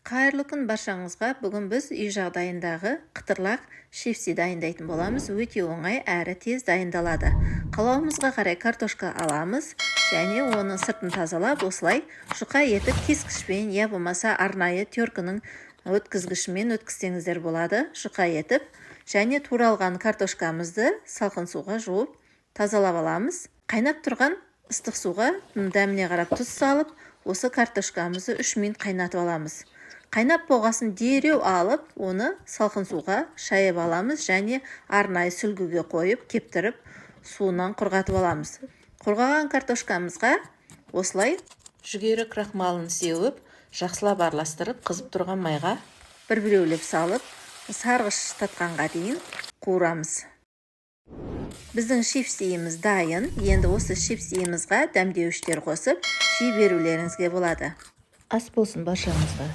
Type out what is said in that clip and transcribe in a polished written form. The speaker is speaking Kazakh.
Қайырлы күн баршаңызға! Бүгін біз үй жағдайындағы қытырлақ чипсы дайындайтын боламыз. Өте оңай әрі тез дайындалады. Қалауымызға қарай картошка аламыз және оның сыртын тазалап, осылай жұқа етіп кескішпен, я болмаса арнайы теркінің өткізгішімен өткізсеңіздер болады, жұқа етіп. Және туралған картошкамызды салқын суға жуып, тазалап аламыз. Қайнап тұрған ыстық суға дәміне қарап тұз салып, осы картошкамызды 3 минут қайнатып аламыз. Қайнап болғасын, дереу алып, оны салқын суға шайып аламыз және арнайы сүлгіге қойып, кептіріп, суынан құрғатып аламыз. Құрғаған картошкамызға осылай жүгері крахмалын сеуіп, жақсылап араластырып, қызып тұрған майға бір біреулеп салып, сарғыш татқанға дейін қуырамыз. Біздің чипсиіміз дайын. Енді осы чипсиімізға дәмдеуіштер қосып, жей берулеріңізге болады. Ас болсын баршаңызға!